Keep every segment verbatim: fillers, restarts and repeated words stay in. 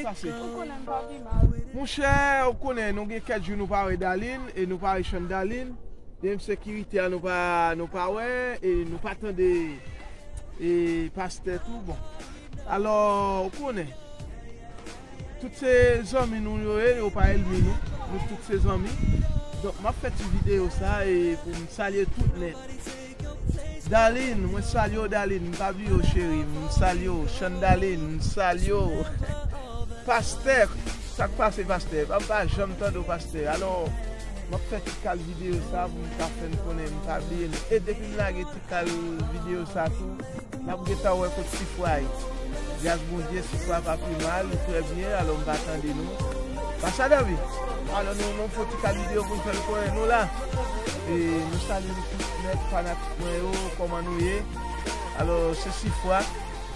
Sa se. Monchè, ou konnen, nou gen kèk jou nou pa wè Darline, e nou pa wè Chandalin. Gen ensekirite a nou pa, nou pa wè, e nou pa tande, e pastè tou, bon. Alò, ou konnen, tout se zanmi nou yo ye, yo pa ènmi nou. Nou tout se zanmi. Donk, m ap fè ti videyo sa e pou m salye tout nèt. Darline, mwen salye w, Darline, m pa bliye w, cheri, m salye w. Chandalin, m salye w. Pastè, sa k pase, pastè? M pa janm tande w, pastè. Alò, m ap fè ti kal videyo sa pou m ka fè n konnen m pa bliye n. E depi m lage ti kal videyo sa tou, n ap gentan wè kot Sifwa ye. Gras Bondye, Sifwa pa pi mal, li trè byen, alò m pa tande nou. Pa sa, David? Alò, nou, nou fè ti kal videyo pou n fè l konnen nou la. E nou salye nou tout nèt, fanatik mwen yo, kòman nou ye? Alò, se Sifwa.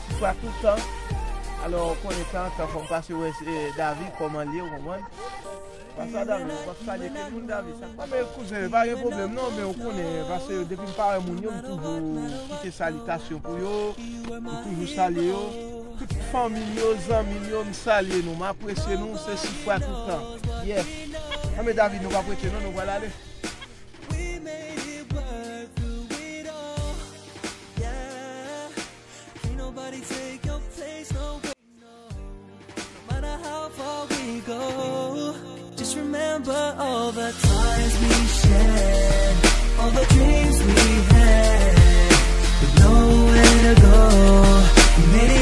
Sifwa toutan. Alò, konnen tanzantan, fò m pase wè, e, David, kòman l ye, ou konprann? Pa sa, David, ou p ap salye tout moun, David. Sa k pase? Men kouzen, pa gen pwoblèm non, men ou konnen, paske depi m pa wè moun yo, m toujou kite salitasyon pou yo, m toujou salye yo. Tout fanmi m yo, zanmi m yo, m salye nou, m apresye nou, se Sifwa toutan. Yes. Anben, David, nou p ap rete non, nou pral ale. We made it work through it all. Yeah. Can't nobody take your place, no way, no. No matter how far we go, just remember all the times we shared, all the dreams we had, with nowhere to go. We made